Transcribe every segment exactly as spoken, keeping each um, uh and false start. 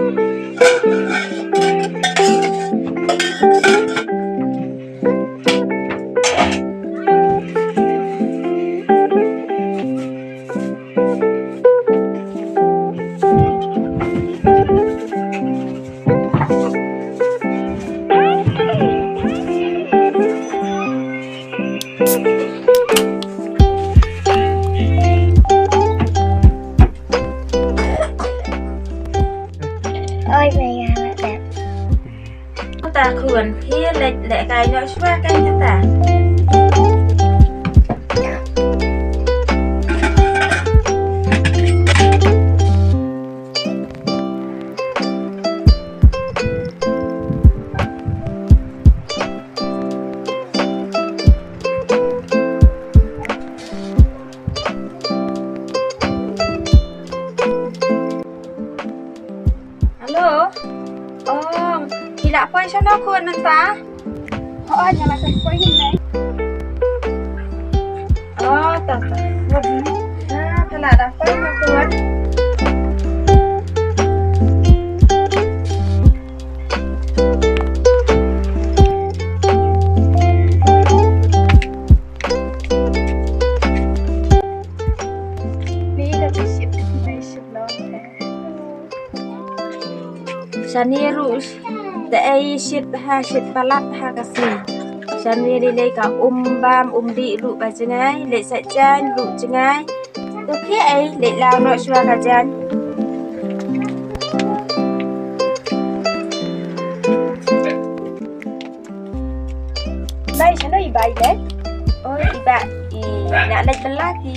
Oi, mày làm đẹp. Ta khun, phi leh leh kai noh shuwa kai kata. Hello. Oh, phi la poi shano khun mynta? Oh, nga la poi hi ne. Oh, ta ta. Ah, phi la da poi ma khun. Ni da ship, da ship long. Shane ruh te ei shit ha shit palat ha ka sngi. Shane lei lei ka um bam um dih ruh ba jngai, leit sait jaiñ ruh jngai. To phi ei leit law noh shuwa ka jaiñ. Bai shano i bai leh? Oh, i ba i na leit bela ki.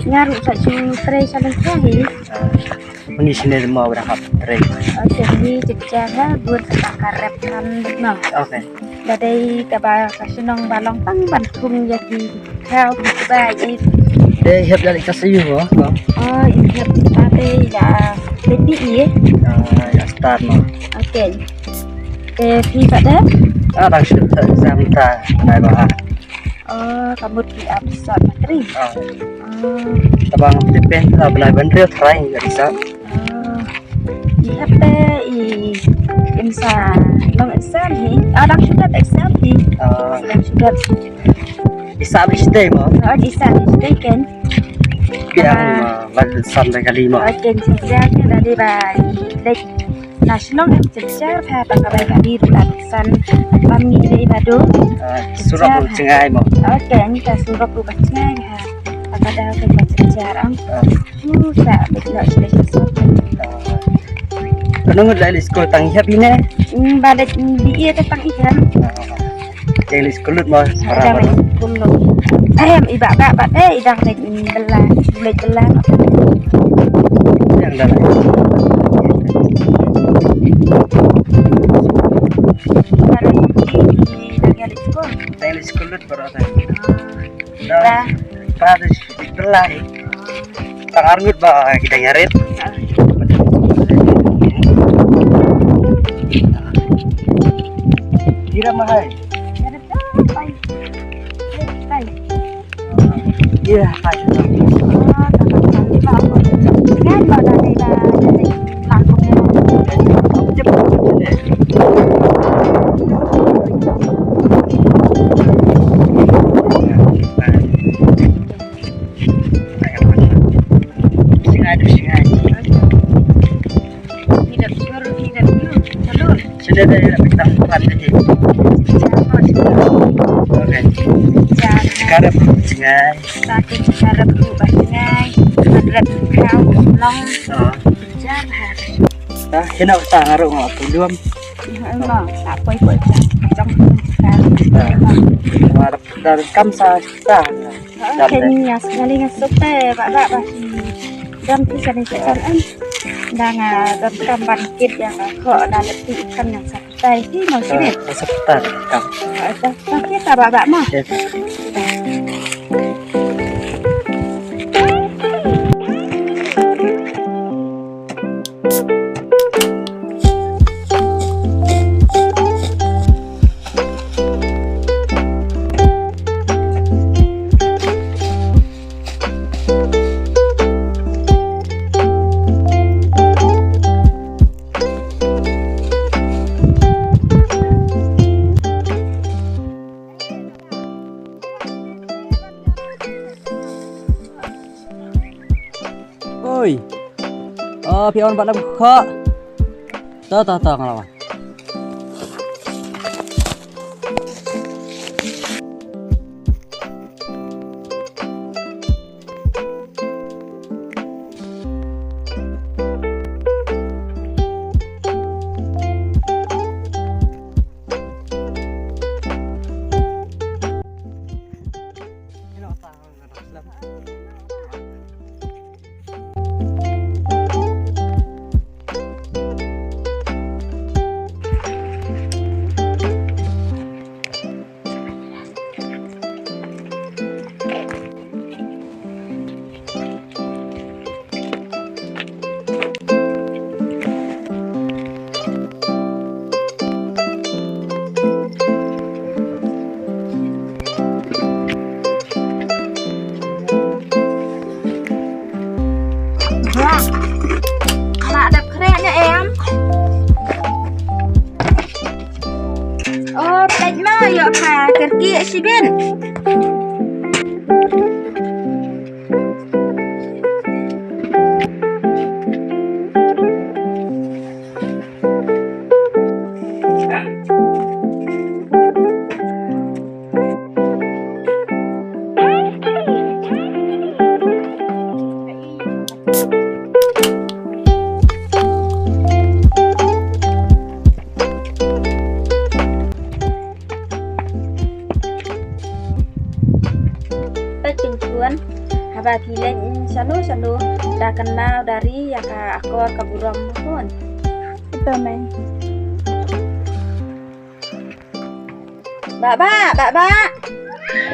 Nga ruh sa shu trei sha lynter hi. Ni sini ma wa hap trei. Ni jynjar ha bun sa ka rep kan no. Okay. Da dei kaba ka shnong ba long tang ban thung ïa ki khaw ki kbai i. Dei hep ïa ka shu mo. Oh, i hep ta dei ïa dei pi i. Ah, ïa start mo. Okay. Te phi pat de? Ah, dang shu ta exam ta nai ba. Oh, ka mut ki ap sat matri. Ah. Oh. Tabang tipen ta bnai ban riew trai ïa sat. Oh. I hap te i im sa long exam hi. Ah, dang shu dep exam hi. Ah. Dang shu dep. I sa bi stay mo. Ah, i sa bi stay ken. Biang, ah, ba san da kali mo. Ah, ken sejak da di ba i lek. Na shnong em jynjar pha ba ka bai ka di ruh la san ba mi dei ba do. Ah, surok ruh jngai mo. Okay, ni ka surok ruh ba jngai ha. Ba ka da ka ba jynjar am. Ah. Ju sa ba jngai jngai surok. Ah. Ka nong lai skul tang hep ine. Hmm, ba da di ia ka tang ikan. Ah. Dang leit skul lut mo, para. Dang leit skul lut. Em, i ba ba ba, eh, i dang leit bela, leit bela. Dang leit. Dang leit skul. Dang leit skul lut para. Ba. Ba de bela. Tang arngut ba kita nyarit. Ah. Kira mahai. Kira mahai. Kira mahai. Iya, hai. Kan ba da ni ba da ni. Langsung ya. Jep, jep, jep. Singai, singai. Hidap sur, hidap sur. Shalur. Shalur, hidap sur. Okay. Jar. Karap singai. Satu karap tu ba singai. Hadrat kau long. Oh. Jar har. Dah, kena tak ngaruh ngau tu luam. Enggak, tak poi poi. Macam tu. Dah. Harap dah kam sa sa. Kan ni ngas, ngali ngas suk te, ba, ba, ba. Dan ti sa ni sa kan. Dang, ah, dan kam ban kit ya, ko da leti kan ngas suk te. Hi, mau sini. Sa suk te kam. Ah, dah, dah kita, ba, ba, ma. Yes. Oi. Oh, phi on bat lam kho. To, to, to, ngala. Ba, ma dep khreh ne em? Oh, peit ma ïoh ka kyrkieh shibit. Peit kyntuan, haba phi leit shano shano, da kynmaw da ri ïa ka akor ka burom ma khun. Ito mei. Bah, bah, bah, bah.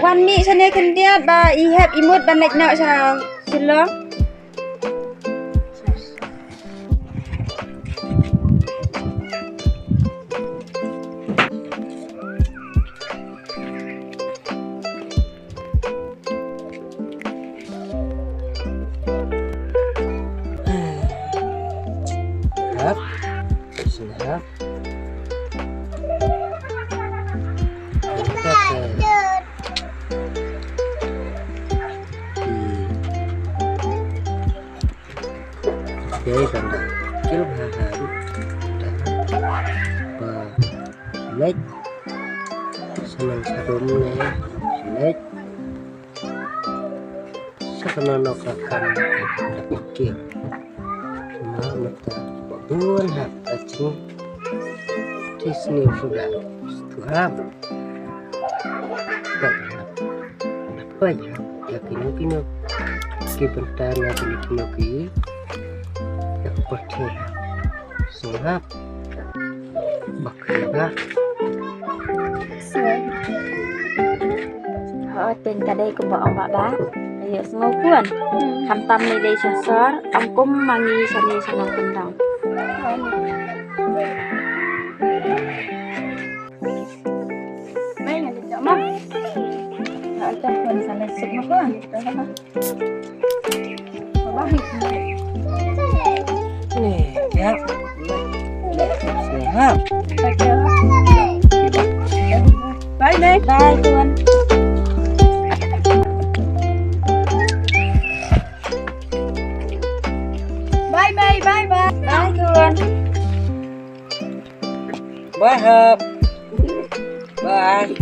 Wan mih shane khyndiat ba i hep i mut ban leit noh sha Shillong. Hap. Sini hap. Kita ke. Hmm. Okey, tanda. Kil bha ha. Ba. Select. Senang harum ne. Select. Sa kano kano ka kam da pyrkhat. Ma mynta bun ha ka jing. Ti sniew suda. Stu hap. Peit hap. Peit hap. Ïa kino kino ki bynta na kino kino ki. Ïa ka pyrthei hap. Sngap. Bak ka. Ho, ten ka dei kumba ong Bah Bah. Ayo sngew khun. Khamtam ne dei sha sor, ong kum ma ngi shane sha nongkyndong. Nih, ya. Siap. Bye, Mei. Bye, Tuan. Bye, Mei. Bye, bye. Bye, Tuan. Bye, Hap. Bye.